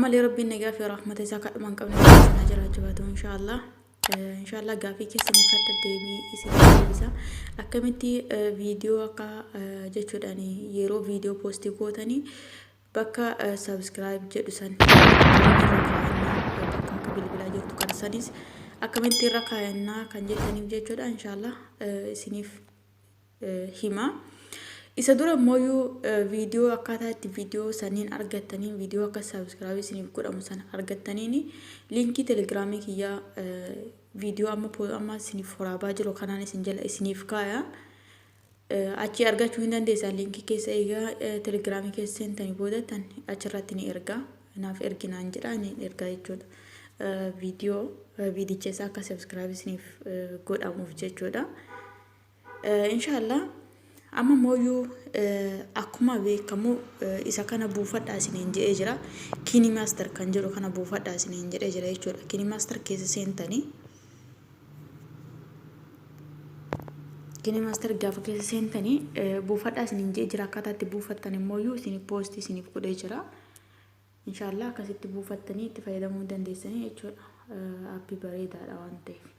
Ammallee Rabbiin nagaa fi rahmata isaa kadhuma hin qabne waliin isin haa jiraachifatu inshaallah. Inshaallah gaafii keessaniif hadha deebii isin deebisa. Akkamitti viidiyoo akka jechuudhaan yeroo viidiyoo poostii gootanii bakka subscribe jedhu san irra kaayannaa, bakka akka bilbilaa jirtu kan sanis akkamitti irra kaayannaa kan jettaniif jechuudha inshaallah isiniif hima. Isa dura immoo viidiyoo akkaataa itti viidiyoo saniin argattaniin, viidiyoo akka subscribe isiniif godhamu sana argattaniin, liinkii telegiraamii kiyyaa viidiyoo amma amma isiniif waraabaa jiru kanaan isin jala isiniif kaaya. Achii argachuu hin dandeessan. Liinkii keessa eegaa telegiraamii keessa seentanii boodattan achirratti ni erga. Naaf erginaan jedha, ni erga jechuudha. Viidiyoo viidicha isaa akka subscribe isiniif godhamuuf jechuudha. Inshaallah amma mooyyuu akkuma beekamu isa kana buufadhaa isiniin jedhee jira. KineMaster kan jedhu kana buufadhaa isiniin jedhee jira jechuudha. KineMaster keessa seentanii, KineMaster gaafa keessa seentanii buufadhaa isiniin jedhee jira. Akkaataa itti buufattan immoo isiniif poostii isiniif godhee jira. Inshaallah akkasitti buufattanii itti fayyadamuu dandeessanii jechuudha. Aappii bareedaadha waan ta'eef.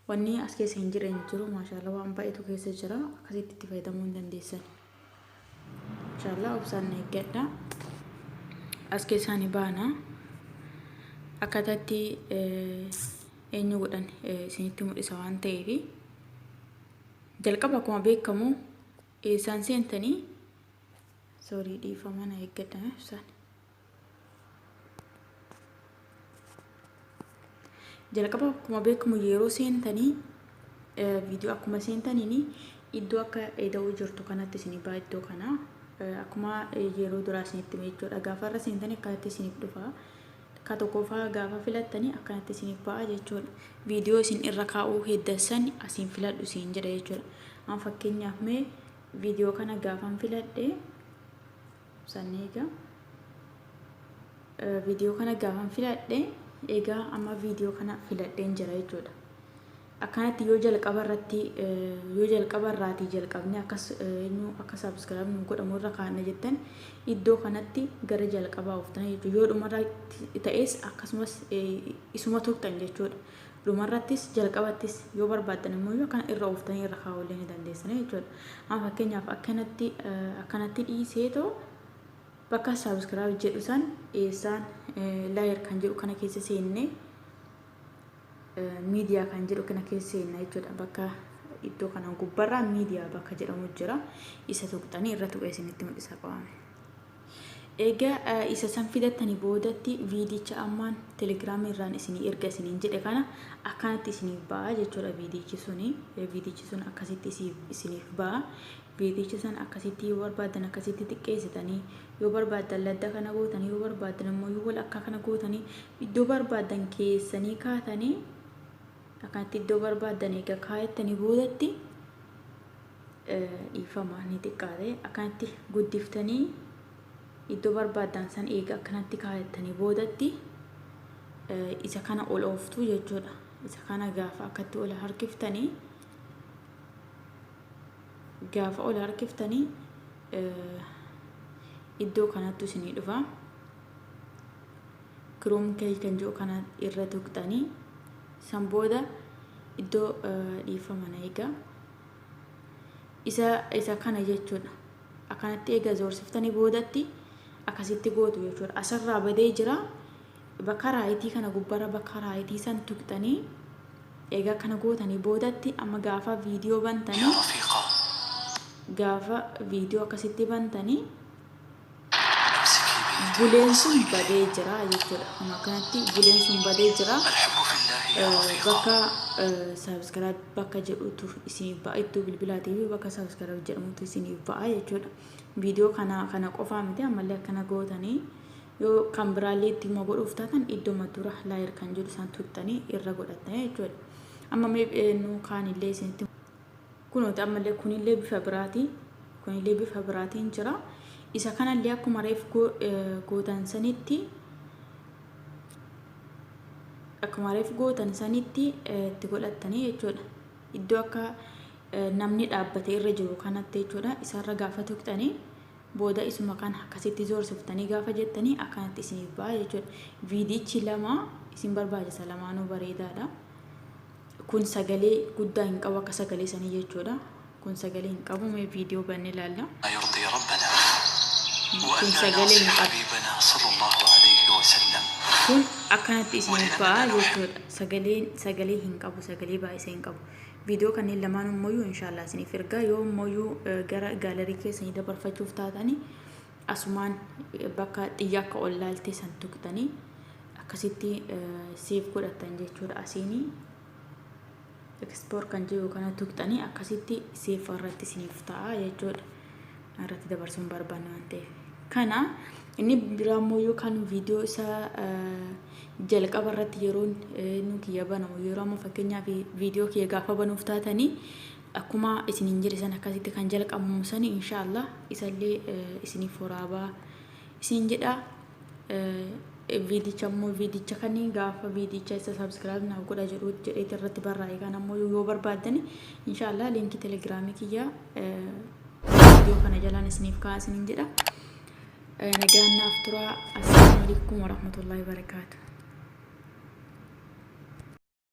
Wanni as keessa hin jirre hin jiru, maashaallah, waan baay'eetu keessa jira, akkasitti itti fayyadamuu hin dandeessan. Inshaallah obsaan na eeggadha. As keessaa ni baana. Akkaataa itti eenyu godhan isinitti mul'isa waan ta'eef, jalqaba akkuma beekamu eessaan seentanii, sorry, dhiifama, na eeggadha ibsaan. Jalqaba akkuma beekamu yeroo seentanii viidiyoo akkuma seentaniin iddoo akka eda'uu jirtu kanatti isinii ba'a. Iddoo kana akkuma yeroo duraa isinitti hime jechuudha. Gaafa irra seentanii akkanatti isiniif dhufa. Ka tokkoffaa gaafa filattanii akkanatti isiniif ba'a jechuudha. Viidiyoo isin irra kaa'uu heddan asiin filadhu isin jedha jechuudha. Amma fakkeenyaaf mee viidiyoo kana gaafan filadhe sanni, egaa viidiyoo kana gaafan filadhe, egaa amma viidiyoo kana filadheen jira jechuudha. Akkanatti yoo jalqaba irratti, yoo jalqaba irraatii jalqabne akkas eenyu akka subscribe nu godhamu irra kaa'anna jettan, iddoo kanatti gara jalqabaa ooftan jechuudha. Yoo dhumarratti ta'es akkasumas isuma tuqxan jechuudha. Dhumarrattis jalqabattis yoo barbaaddan immoo yoo akkana irra ooftanii irra kaa'uu illee ni dandeessan jechuudha. Amma fakkeenyaaf akkanatti dhiiseetoo bakka subscribe jedhu san eessaan layer kan jedhu kana keessa seennee miidiyaa kan jedhu kana keessa seenna jechuudha. Bakka iddoo kana gubbarraa miidiyaa bakka jedhamu jira. Isa tuqxanii irra tuqee isinitti mul'isa qabame. Egaa isa san fidattanii boodatti viidicha ammaan telegiraamii irraan isinii erga isiniin jedhe kana akkanatti isiniif ba'a jechuudha. Viidichi suni, viidichi sun akkasitti isiniif ba'a. Viidicha san akkasitti yoo barbaaddan akkasitti xiqqeessitanii, yoo barbaaddan ladda kana gootanii, yoo barbaaddan immoo yoo wal akka kana gootanii, iddoo barbaaddan keessanii kaatanii akkanatti iddoo barbaaddan egaa kaayattanii boodatti, dhiifama, ni xiqqaate, akkanatti guddiftanii iddoo barbaaddan san eega akkanatti kaayattanii boodatti isa kana ol ooftu jechuudha. Isa kana gaafa akkatti ol harkiftanii, gaafa ol harkiftanii iddoo kanattu isinii dhufa. Chroma key kan jedhu kana irra tuqxanii san booda iddoo, dhiifama na egaa, isa kana jechuudha. Akkanatti eega zoorsiftanii boodatti akkasitti gootu jechuudha. Asirraa badee jira. Bakka raayitii kana gubbarra bakka raayitii san tuqxanii egaa kana gootanii boodatti amma gaafa viidiyoo bantanii يا رفيقة gaafa viidiyoo akkasitti bantanii امسكي بيدي buleen sun وأصغي badee إلي jira jechuudha. Kun akkanatti buleen sun badee jira. الحب في الله يا رفيقة Bakka subscribe bakka jedhutu isiniif ba'a, iddoo bilbilaatii fi bakka subscribe jedhamutu isiniif ba'a jechuudha. Viidiyoo kana qofaa miti, ammallee akkana gootanii yoo kan biraallee itti immoo godhuuf taatan iddoo dura layer kan jedhu isaan tuqxanii irra godhattanii jechuudha. Amma mee nu kaanillee isinitti kunooti, ammallee kunillee bifa biraatii, kunillee bifa biraatiin jira. Isa kanallee akkuma reef gootan sanitti, akkuma reef gootan sanitti itti godhattanii jechuudha. Iddoo akka namni dhaabbate irra jiru kanatti jechuudha. Isarra gaafa tuqxanii Booda isuma kana akkasitti zoorsiftanii gaafa jettanii akkanatti isiniif ba'a jechuudha. Viidichi lama isin barbaachisa, lamaanuu bareedaadha. Kun sagalee guddaa hin qabu akka sagalee sanii jechuudha. Kun sagalee hin qabu, mee viidiyoo bannee ilaalla. ما يرضي ربنا Kun وألا sagalee نعصي hin qabu. حبيبنا صلى الله عليه وسلم Kun akkanatti isiniif ba'a ولأننا نحب jechuudha. Sagaleen sagalee hin qabu, sagalee baay'isee hin qabu. Viidiyoo kanneen lamaan immoo inshaallah isiniif ergaa. Yoo immoo gara gallery keessanii dabarfachuuf taatanii asumaan bakka xiyya akka ol laaltee san tuqxanii akkasitti save godhattan jechuudha. Asiinii export kan jiru kana tuqxanii akkasitti save irratti isiniif ta'a jechuudha. Irratti dabarsuun barbaanne waan ta'eef. Kana inni biraa immoo kan viidiyoo isaa jalqaba irratti yeroo nu kiyya banamu, yeroo amma fakkeenyaaf viidiyoo kiyya gaafa banuuf taatanii akkuma isiniin jedhe san akkasitti kan jalqabamu sani inshaallah isallee isiniif waraabaa isin jedha. Viidicha immoo viidicha kanii gaafa viidicha isa subscribe naaf godha jedhu jedheeti irratti barraa'e kan ammoo yoo barbaaddani inshaallah liinkii telegiraamii kiyya viidiyoo kana jalaan isiniif ka'a isiniin jedha. Nagaan naaf tura. Assalaamu alaikum warahmatullahi wabarakaatu.